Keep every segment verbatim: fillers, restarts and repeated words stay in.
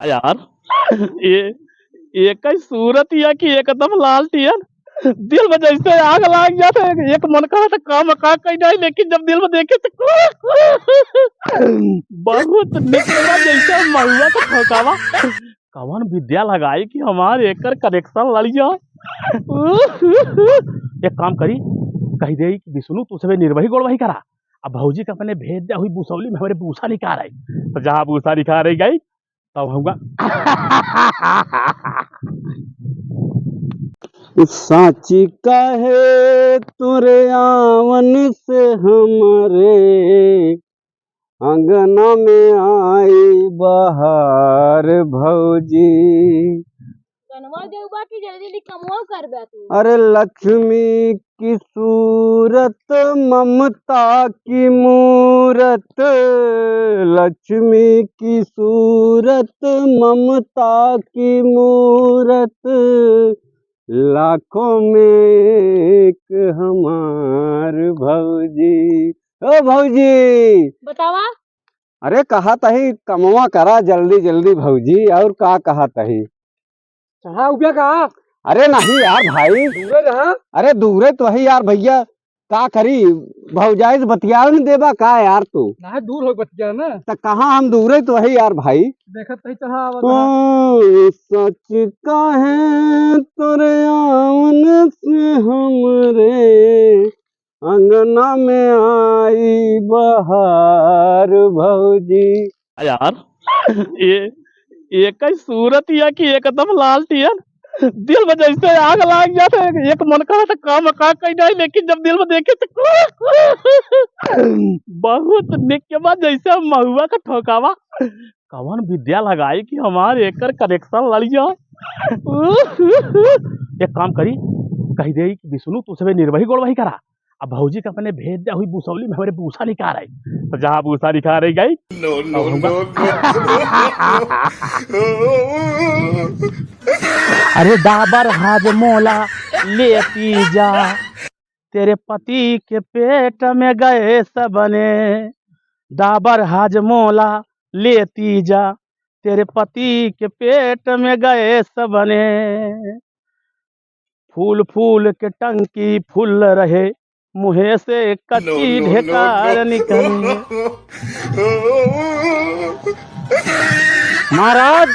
यार, ये, ये कई सूरत या कि एकदम लालटियन, दिल में जैसे आग लाग जात है। एक मन कहा था काम का कही नहीं, लेकिन जब दिल में देखे तो बहुत निकला जैसे महुआ का ठोकावा। कवन विद्या लगाई कि हमार एकर connection लड़ जाए। एक काम करी, कही दे कि विष्णु, तू सबे निर्वही गोड़वही करा, अब भौजी का अपने भेज दे हुई बुसौली में हमरे भूसा निकाल आई। तो जहाँ भूसा निकाल रही गई, तब होगा। साची काहे तोरे आवन से हमरे अंगना में आई बहार भौजी। गनवा जउबा कि जल्दी जल्दी कमवा करबा तू। अरे लक्ष्मी की सूरत, ममता की मूरत, लक्ष्मी की सूरत, ममता की मूरत, लाखों में एक हमार भौजी। ओ भौजी। बतावा। अरे कहा तही कमवा करा जल्दी जल्दी भौजी, और का कहा तही? चढ़ा उबे का? अरे नहीं यार भाई। दूरे रहा। अरे दूरे तो है यार भैया, का करी, भौजाई से बतियावे न देबा का यार तू? ना दूर हो बतिया ना। त कहाँ हम दूरे तो है यार भाई। देखत ही चढ़ा आवत है। ओ, सच काहे तोरे आवन से हमरे अंगना में आई बहार भौजी। यार, ये, ये कई सूरत या कि एकदम लालटियन, दिल में जैसे आग लाग जात है। एक मन कहा था काम का कही नहीं, लेकिन जब दिल में देखे तो बहुत निक के बाद जैसे महुआ का ठोकावा। कवन विद्या लगाई कि हमार एकर connection लड़ जाए। एक काम करी, कही दे कि विष्णु, तू सबे निर्वही गोड़वही करा, अब भौजी का अपने भेज दे हुई बुसौली में हमरे भूसा निकाल आई। तो जहाँ भूसा निकाल रही गई, no, no, no, no। अरे डाबर हाजमोला लेती जा, तेरे पति के पेट में गैस बने। डाबर हाजमोला लेती जा, तेरे पति के पेट में गैस बने। फूल फूल के टंकी फुल रहे, मुँहे से कच्ची ढेकार निकले। महाराज,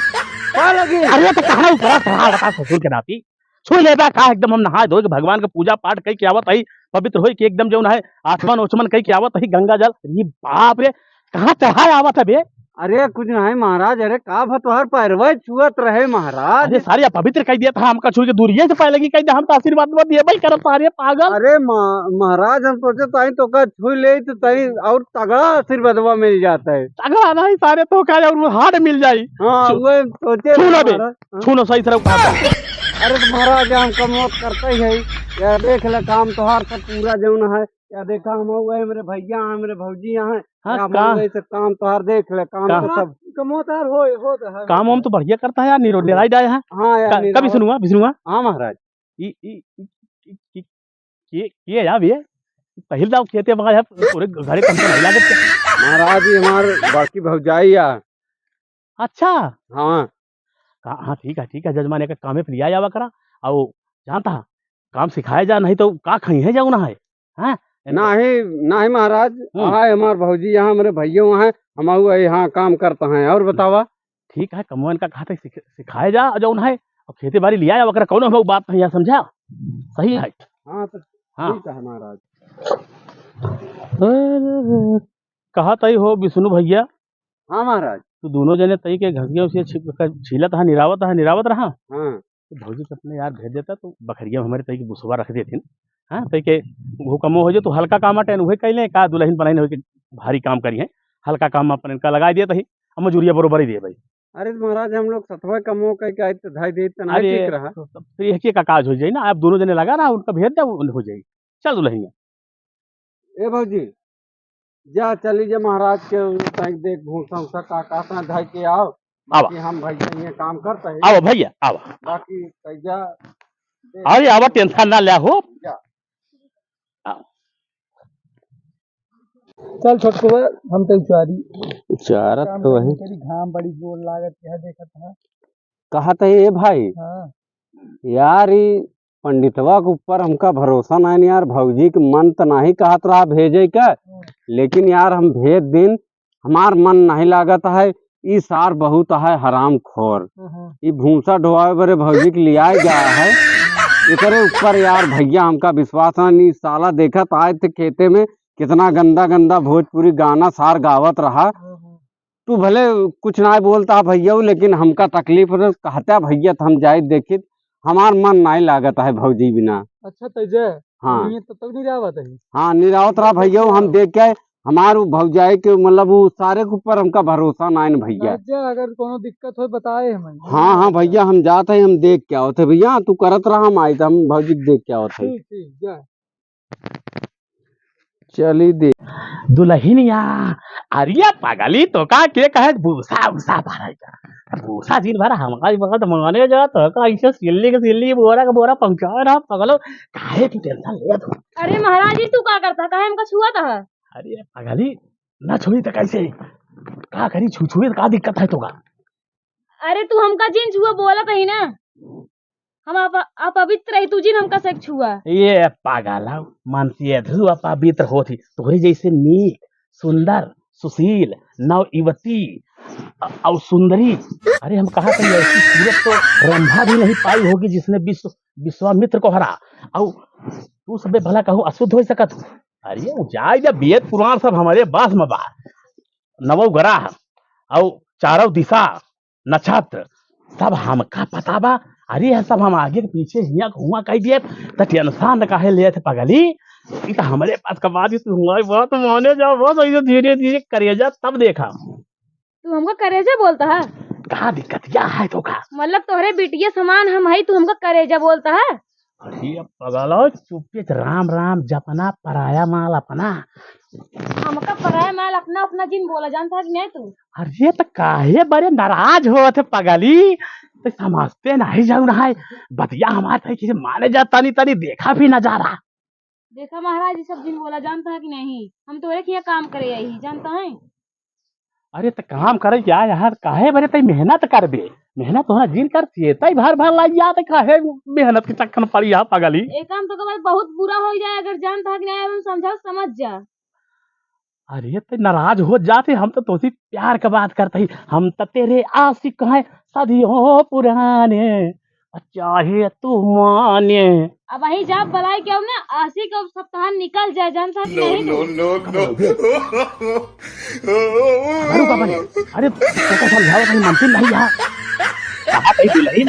का लगी? अरे तो कहाँ ऊपर चढ़ा बता ससुर के नाती। छुई लेबा का? एकदम हम नहाय धोय के भगवान के पूजा पाठ कई के आवत हई, पवित्र होई के एकदम जौन है आचमन ओचमन कई के आवत हई, गंगा जल। अरे बाप रे, कहाँ चढ़ाय आवत है बे? अरे कुछ नहीं महाराज, अरे का भा तोहार पैरवा छुअत रहे महाराज। अरे सारे अपवित्र कई दिया था, हमका छुई के दूरिये से पाए लगी कई दिया, हम तो आशीर्वाद मत दिए भाई करत सारे पागल। अरे मा-, महाराज हम सोचे ताई तोका छुई ले तो ताई और तगड़ा आशीर्वादवा मिल जाता है। तगड़ा नहीं सारे तो का और हार्ड मिल जाई। हाँ, छु-, वही सोचे छू लो बे। महाराज। छूनो सही तरह उठा दो। अरे तो महाराज, हम कमवा करते ही है। या देख ले, काम तोहार सब पूरा जौन है। या देखा, हम हुए हमरे भैया हैं, हमरे भौजी हैं। हाँ, या हम का? हुए से काम तोहार देख ले, काम का? तो सब कमवा तोहार होए, होत है। काम वाम तो बढ़िया करता है यार, निरो-, निराई डाय है। हाँ यार, का-, निराई। कभी सुनुआ, भी सुनुआ? हाँ महाराज। ई, ई, ई, ई, ई, के, के है यार ये? पहिल दाव खेते बा यार, पूरे घरे कम से नहीं लागत क्या? महाराज, ये हमार बड़की भौजाई है। अच्छा। हाँ। का-, हाँ, ठीक है, ठीक है, जजमान, एक कामे पे लिया जावा करा, और जानता है, काम सिखाया जा, नहीं तो का खाई है जाऊ ना है, हाँ? नहीं, नहीं महाराज, हम्म। आए हमार भौजी यहाँ, हमरे भैया वहाँ, हम आऊ यहाँ काम करता है, और बतावा? ठीक है, कमवन का कहा था सिख-, सिखाए जा जौन है, और खेती बाड़ी लिया जा, ओकरा कौनो हम बात नहीं है, समझा? सही है। हाँ, तो हाँ। ठीक है महाराज। अरे, कहा तई हो विष्णु भैया? हाँ महाराज। तू दोनों जने तई के घसिया उसिया छिप-, कर छीलत हा, निरावत हा, निरावत रहा। हाँ। तो भौजी के अपने यार भेज देता, तो बखरिया में हमारे तई के बुसवा रख देथिन। हाँ, तई के वो कमो हो जाए, तो हल्का काम अटेन, वही कह लें, का दुल्हन बनाई नहीं हो के भारी काम करी है, हल्का काम अपन इनका लगाई दिया तही, अब मजूरिया बरोबर ही दे भाई। अरे तो महाराज, हम लोग सतवा कमो कह के आए तो धाई दे तो नहीं अरे, ठीक रहा। तो, तो फिर एक ही का काज हो जाए ना, आप दोनों जने लगा रहा, उनका भेज दे, उन-, हो जाए। चल दुल्हनिया। ए भौजी, जा चली जा महाराज के तैं देख भूसा उसा का का तैं धाई के आओ। आवा। बाकी हम भैया ये काम करते हैं। आवा भैया, आवा। बाकी तैं जा देख। अरे आवा, टेंशन ना ले हो। जा। आओ। चल छोटकवा, हम तो चारी। चारत काम तो वही। करी, घाम बड़ी जोर लागत है, देखत है। कहत है, ए भाई, हाँ। यार, ई पंडितवा के ऊपर हमका भरोसा नाहीं यार, भौजी के मन त नाहीं कहत रहा भेजे के, हम्म। लेकिन यार, हम भेज दिन, हमार मन नाहीं लागत है। ई सार बहुत है हरामखोर। हम्म। ई भूसा ढोआवे बरे भौजी के लियाए गया है। एकरे ऊपर यार भैया हमका विश्वास नाहीं। ई साला देखत आए थे खेते में कितना गंदा गंदा भोजपुरी गाना सार गावत रहा। हम्म। तू भले कुछ नाहीं बोलता भैया, लेकिन हमका तकलीफ रहे, कहता भैया तो हम जाए देखित, हमार मन नाहीं लागत है भौजी बिना। अच्छा, तैजे? हाँ। ये तब तक निरावत है। हाँ, निरावत रहा भैया, हम देख के आए, हमार उ भौजाई के, मतलब, उ सारे के ऊपर हमका भरोसा नाहीं न भैया। तैजे, अगर कोनो दिक्कत हो, बताए हमें। हाँ, हाँ भैया, हम जात है, हम देख के आवत है भैया, तू करत रहा, हम आइत, हम भौजी के देख के आवत है। ठीक, ठीक, जा। चली दे। दुलहिनिया, अरे पगली, तोका के कहे भूसा उसा भरे का? भूसा दिन भर हमारे बगत माने जा, तोका ऐसे सिल्ली के सिल्ली, बोरा के बोरा पहुंचाए रहा, पगलो, काहे तू tension लेत हो? अरे महाराज जी, तू का करता? काहे हमका छुअत ह? अरे पगली, ना छुई त कैसे? का करी, छू छुए त का दिक्कत है तोका? अरे तू हमका जिन छुआ बोलत ही ना, हम अप-, अपवित्र ही, तू जिन हमका से छुआ। ये पागल हौ, मनसेधू अपवित्र होत ही। तोहरे जैसे नीक, सुंदर, सुशील, नव युवती अ-, और सुंदरी, अरे हम कहा था, ऐसी सूरत तो रंभा भी नहीं पाई होगी जिसने विश्व-, विश्वामित्र को हरा। और तू सबे भला कहूँ अशुद्ध हो सकत हो? अरे उ जाए जा, वेद पुराण सब हमारे बस में बा, नवौ ग्रह और चारों दिशा, नक्षत्र, सब हमका पता बा। अरे, यह सब हम आगे के पीछे हियाँ हुआँ कह दिए, त tension काहे लेत है पगली? ई त हमरे पास का बात ही, तू हमारी बात माने जा, बस ऐसे धीरे धीरे करेजा, तब देखा। तू हमका करेजा बोलता है? का दिक्कतिया है तोका? मतलब तोहरे बिटिया समान हम हई, तू हमका करेजा बोलता है? अरे पगलो, चुप्पे से राम राम जपना, पराया माल अपना। हमका पराया माल अपना, अपना जिन बोला जानता है कि नहीं तू? अरे त काहे बड़े नाराज होत है पगली? तो समझते नहीं जाऊ ना है, बतिया हमार था कि माने जा, तनी तनी देखा भी नजारा। देखा महाराज, ये सब जिन बोला जानता है कि नहीं? हम तोरे के यहाँ काम करे आई ही, जानता है? अरे त काम करे क्या यार, काहे बरे तई मेहनत करबे? मेहनत होना जिन कर, चेतई भर भर लाई जात, काहे मेहनत के चक्कर में पड़ी यहाँ पगली? एक काम तो के बाद बहुत बुरा हो जाए, अगर जानता है कि नहीं, हम समझा, समझ जा। अरे त नाराज हो जाते, हम तो तोसी प्यार का बात करते ही, हम तो तेरे आशिक हैं सदियों पुराने। चाहे तू माने। अब वही जा बलाई के ना, आशिक अब सप्ताह निकल जाए, जानता है कि नहीं तू? No, no, no। अरे बाबा रे, अरे तोका समझावत है, मनती नहीं यहाँ। कहा कही दुलहिन?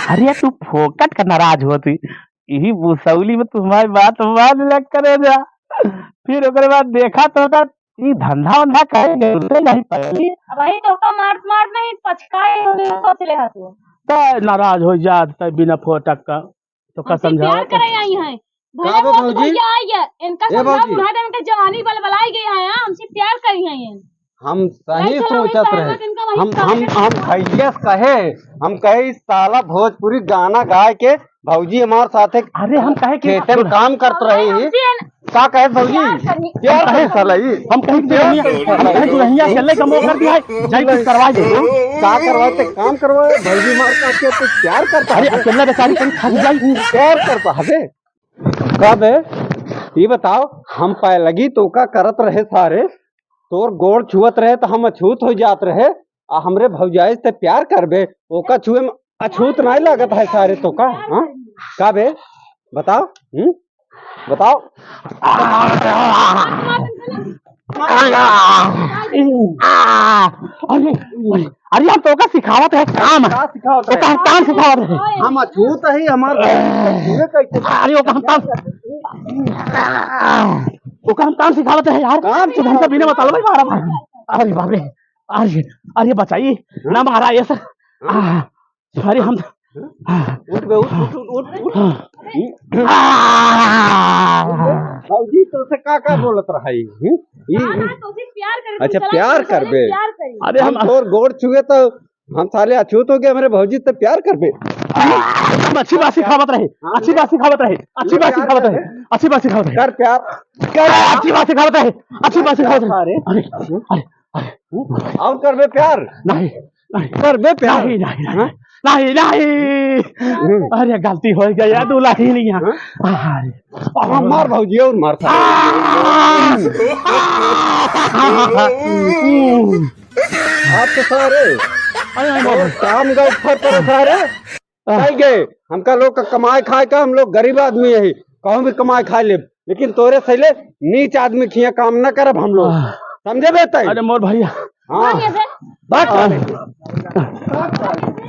अरे तू फोकट का नाराज होती, यही भुसौली में तू हमारी बात मान लिया करे जा। फिर ओकरे बाद देखा तो का ई धंधा वंधा करे जरूरते नहीं पड़ी। अब वही तो का मार मार नहीं पचकाए होले सोच ले हसु। त नाराज हो जात त बिना फोटक का, तो का हमसे समझावत प्यार करे आई हैं। का भले बे वो भौजी? भैया आई है, इनका ए समझा भौजी। बुढ़ा दे, इनके जवानी बलबलाई गई है, हमसे प्यार करी हैं ये। हम सही नहीं चलो, सोचत वही रहे। साहब, इनका वही हम, साहब हम, है। हम भैया से कहे, हम कहे, "इस साला भोजपुरी गाना गाए के भौजी हमार साथे अरे, हम कहे कि खेते में काम करत रही ही।" हमसे का कहे भौजी? प्यार करी। प्यार हम कहे, करी साला ई। हम कहे कि प्यार दुल्हनिया, करी। हम कहे दुल्हनिया से लेके मोह कर दिया है, जाई कुछ करवा दे। का करवाते? काम करवाए, भौजी मार काट के तो प्यार करता अरे, है। अकेला बेचारी कहीं थक जाई। प्यार करता है बे। का बे? ई बताओ, हम पाए लगी तो का करत रहे सारे? तोर गोड़ छुअत रहे तो हम अछूत हो जात रहे, आ हमरे भौजाई से प्यार करबे, ओका छुए में अछूत नहीं लागत है सारे तो का? हाँ? का बे? बताओ, हम्म? बताओ। अरे, अरे, हम तोका सिखावत है काम। का सिखावत है? ओका हम काम सिखावत है। हम अछूत ही, हमार छुए कैसे? अरे, ओका हम काम, ओका हम काम सिखावत है यार। काम सिखावत है। बिना बताओ भाई, मारा भाई। अरे बाप रे, अरे, अरे बचाई, ना मारा ऐसा। आ, अरे हम उठ बे, उठ, उठ, उठ, उठ, उठ। हाँ। भौजी, तोसे का, का बोलत रहा ई? हम्म? ई, हाँ, ई हाँ, तोसे प्यार करे, अच्छा, तू चला प्यार के करबे? प्यार करी। अरे हम हम तोर गोड़ छुए तो हम साले अछूत हो गए, हमरे भौजी से प्यार करबे? हम अच्छी बात सिखावत रहे, अच्छी बात सिखावत रहे, अच्छी बात सिखावत रहे, अच्छी बात सिखावत रहे। कर प्यार, कर। अच्छी बात सिखावत रहे, अच्छी बात सिखावत रहे। अरे, अरे, अरे। और करबे प्यार? नहीं, नहीं। करबे प्यार? नहीं, नहीं, नहीं। हाँ? नहीं, नहीं। हम्म। अरे, गलती हो गई यार, दुल्हनिया। हाँ? अरे। हाँ, मार भौजी, और मार खा। आ! आप तो सारे अरे, अरे, अरे। काम गए फर पर सारे। आ। कहीं गए, हमका लोग का कमाए खाए का, हम लोग गरीब आदमी यही, कहूँ भी कमाए खाए ले, लेकिन तोरे सैले नीच आदमी खिया काम न करब हम लोग। आ। समझे बे तई? अरे मोर भैया। हाँ। कौन है बे? बात आ। कर।